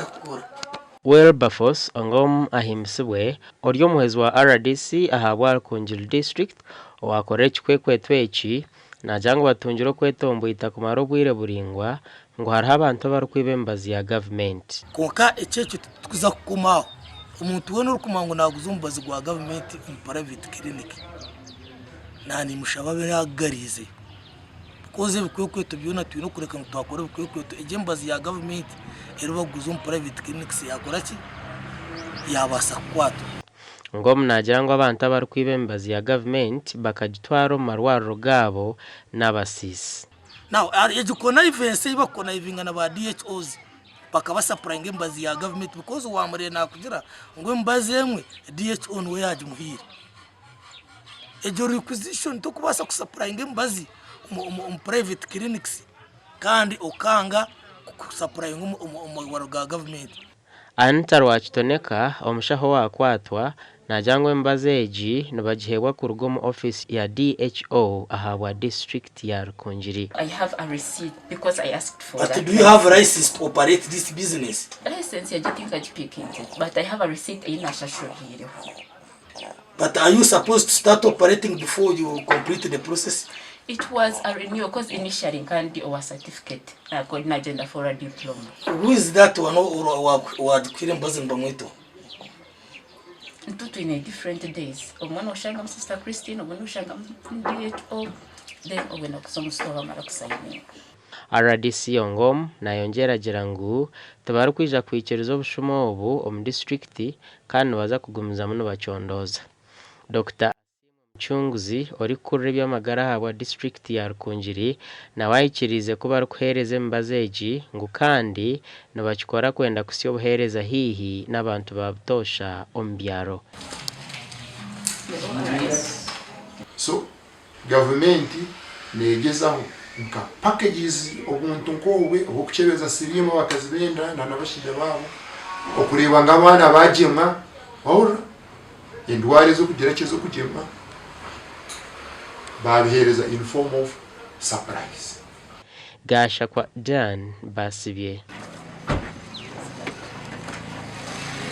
Zitakukora. Wilberforce Ongom Ahimbisibwe, ori omuhwezi wa rdc ahabwa Rukungiri District owakora ekikwekweto eki, naagira ngu batungire okwetomboita kumara obwire buraingwa ngu hariho abantu abarikwiba emibazi ya gavumenti. Kwonka ekyo ekyo titukuza kukoma aho. Omuntu weena orikumanya ngu naaguza omubazi gwa gavumenti omu private clinic, naanimushaba abe yaagugariizeyo. Because ebikwekweto byona twine okureka ngu twakora ebikwekweto, egyo emibazi ya gavumenti eri bakuguza omu private clinics yakora ki? Yabaasa kukwatwa. Ngom naagira ngu abantu abarikwiba emibazi ya gavumenti bakagitwara omu marwariro gaabo n'abasiisi. Now egyo connivance ei bakukonaivinga na ba DHOs bakabasapurayinga emibazi ya gavumenti because wamureeba nakugira ngu emibazi emwe DHO niwe yagimuhaire. Egyo requisition tokubaasa kusapurayinga emibazi omu private clinics kandi okanga kusapurayinga omu marwariro ga gavumenti. Anita Rwakitoneka, omushaho owaakwatwa, naagira ngu emibazi egi nibagiheebwa kuruga omu ofiisi ya DHO ahabwa disiturikiti ya Rukungiri. I have a receipt because I asked for But that do you have license to operate this business? License egyo tinkagipickinze but I have a receipt ei naashashuriireho. But are you supposed to start operating before you complete the process? It was a renewal coz initially nka ndi owa certificate nagyenda for a diploma. Who is that one owagikuhaire emibazi nibamweta oha? Itwe twine different days obumwe noshangamu sister Christine obumwe noshangamu DHO then obwenda kuza omu store bamara kusayininga. Rdc Ongom nayongyera agira ngu tibarikwija kwikiriza obushuma obu omu disiturikiti kandi nibaza kugumizamu nibacondooza. Dokita Asiimwe Mucunguzi, orikukurira eby'amagara ahabwa disiturikiti ya Rukungiri nawe aikiriize ku barikuheereza emibazi egi ngu kandi nibakikora kwenda kuhitsya obuheereza haihi n'abantu ba butoosha omu byaro. So Gavumenti negyezaho nka packages obuntu nk'obwe obw'okukyebeza siriimu abakazi b'enda na n'abashaija baabo, okureeba ngu abaana baagyemwa, wahurira? Endwara ez'okugira ki ez'okugyemwa baabiheereza in form of supplies. Gashakwa Dan Basibye.